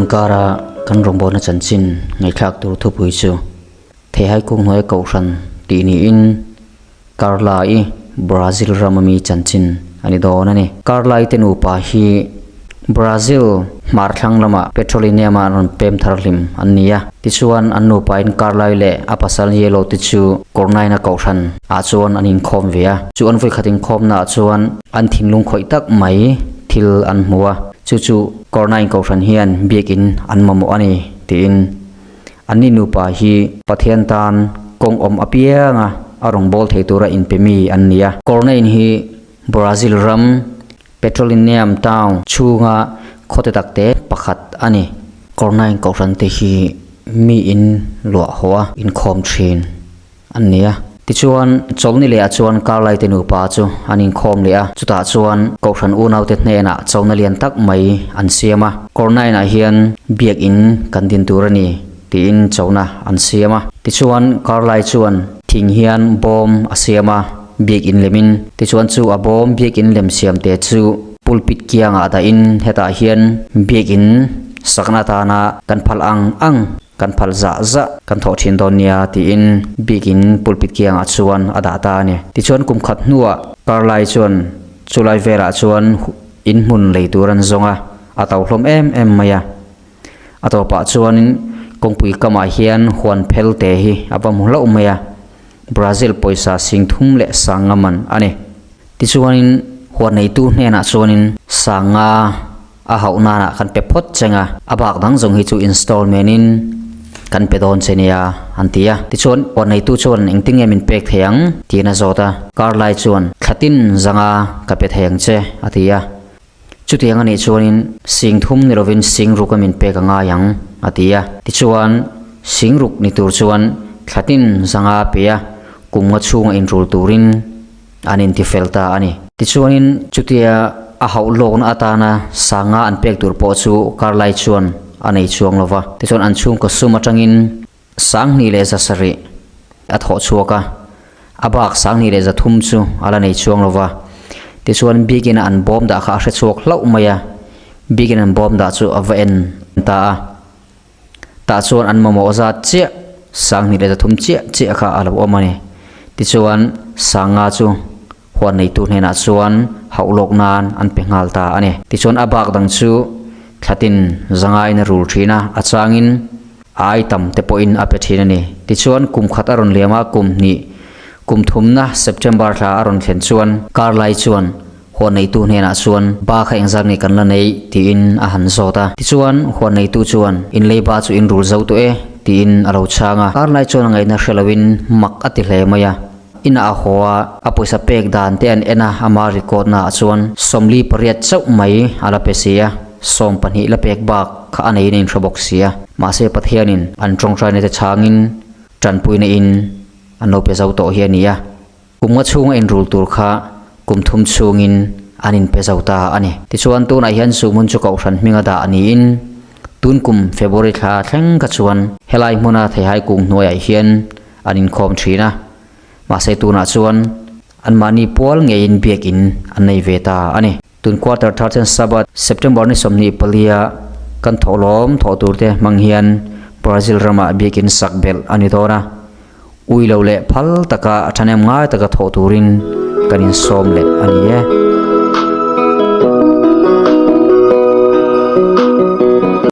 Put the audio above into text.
Tunkara kan rawngbawlna chanchin ngaihthlak tur thupui chu Theihai kung hnuai kohhran tih niin Carla-i Brazil rama mi chanchin a ni dawn a ni. Carla-i te nupa hi Brazil hmar thlang lama Petrolinium-a an rawn pem thar hlim an ni a. Tichuan an nupain Carla-i leh a pasal Yellow te chu Kawrnaina kohhran ah chuan an inkhawm ve a. Chu an vawikhat inkhawmna ah chuan an thinlung khawih tak mai thil an hmu a, chu chu Kawrnain kohhran hian biakin an mamawh a ni tiin Anni nupa hi Pathian tan kawng awm apianga a rawn bawl thei tura inpe mi an ni a. Cornein hi Brazil ram Petrolinium town chhunga khawte takte pakhat a ni. Cornein kohhran te hi mi in luah haw a inkhawm thin. an ni a. Tichuan, chawlhni lehah chuan Carlyle-te nupa chu an inkhawm leh a, chutah chuan Kohhran unaute hnenah chona lian tak mai an siam a. Cornine-ah hian biakin kan din tur a ni, tiin chona an siam a. Tichuan, Carlyle chuan thing hian bawm a siam a, biakin lemin. Tichuan chu a bawm biakin lem siamte chu pulpit kiangah dahin hetah hian biakin sakna atana kan phal ang ang Kan phal zah zah kan thawh thin dawn nia tiin bikin pulpit kiangah chuan a dah ta a ni. Tichuan kum khat hnuah Carlyle chuan chulai velah chuan in hmun lei tur an zawng a, a to hlawm em em mai a. A tawpah chuanin kawngpui kamah hian huan phel te hi a va hmu hlauh mai a, Brazil pawisa sing thum leh sanga man a ni. Tichuanin huan neitu hnenah chuanin sanga A hauh nanah kan pe phawt cheng a, a bak dang zawng hi chu installment in kan pe dawn che nia an ti a. Tichuan aw neitu chuan engtin nge min pek thei ang tiin a zawt a, car lai chuan thla tin zanga ka pe thei ang che a ti a. Chutiang anih chuanin sing thum ni lovin sing ruk a min pek a ngai ang a ti a. Tichuan sing ruk ni tur chuan thla tin zanga pe a, kum nga chhunga inrul turin An intifel ta a ni. Tichuanin chutia a hauh lawkna atana sanga an pek tur pawh chu Carlyle chuan a nei chuang lo va. Tichuan an chhungkaw sum atangin 2000 leh 700 a thawh chhuak a, a bak 2000 leh 300 chu a la nei chuang lo va. Tichuan biakina an bawm dah kha a hre chhuak hlauh mai a, biakina an bawm dah chu a va en ta a. Tah chuan an mamawh zat chiah 2000 leh 300 chiah chiah kha a lo awm a ni. Tichuan sanga chu huan neitu hnenah chuan hauh lawk nan an pe nghal ta a ni. Tichuan a bak dang chu thlatin zangain a rul thin a, a changin a ai tam te pawhin a pe thin a ni. Tichuan kum khat a rawn liam a, kum hnih kum thumna September thla a rawn thlen chuan Carlyle chuan Huan neitu hnenah chuan, Ba kha engzat nge kan la neih? tiin a han zawt a. Tichuan, huan neitu chuan, In lei ba chu in rul zo tawh e, tiin a lo chhang a. Karlai chuan a ngaihna hre loin mak a ti hle mai a. Inah a haw a, a pawisa pek dan te an en a, ama record naah chuan 48 chauh mai a la pe si a, 12 la pek bak kha a neiin a inhre bawk si a. Mahse Pathianin an tawngtaina te chhangin tanpuina in an lo pe zo tawh hi a ni a. Kum nga chhunga inrul tur kha kum thum chhungin an inpe zo ta a ni. Tichuan tunah hian chu hmun chu Kohhran hminga dah niin tun kum February thla thleng kha chuan helai hmuna theihai kung hnuaiah hian an inkhawm thin a. Mahse tunah chuan anmahni pual ngeiin biakin an nei ve ta a ni. Tun quarter thar chuan Sabbath, September ni 24 kan thawhlawm thawh tur te hmang hian Brazil ramah biakin sak belh a ni dawn a. Ui lo leh phal taka thahnem ngai taka thawh turin kan insawm leh a ni e.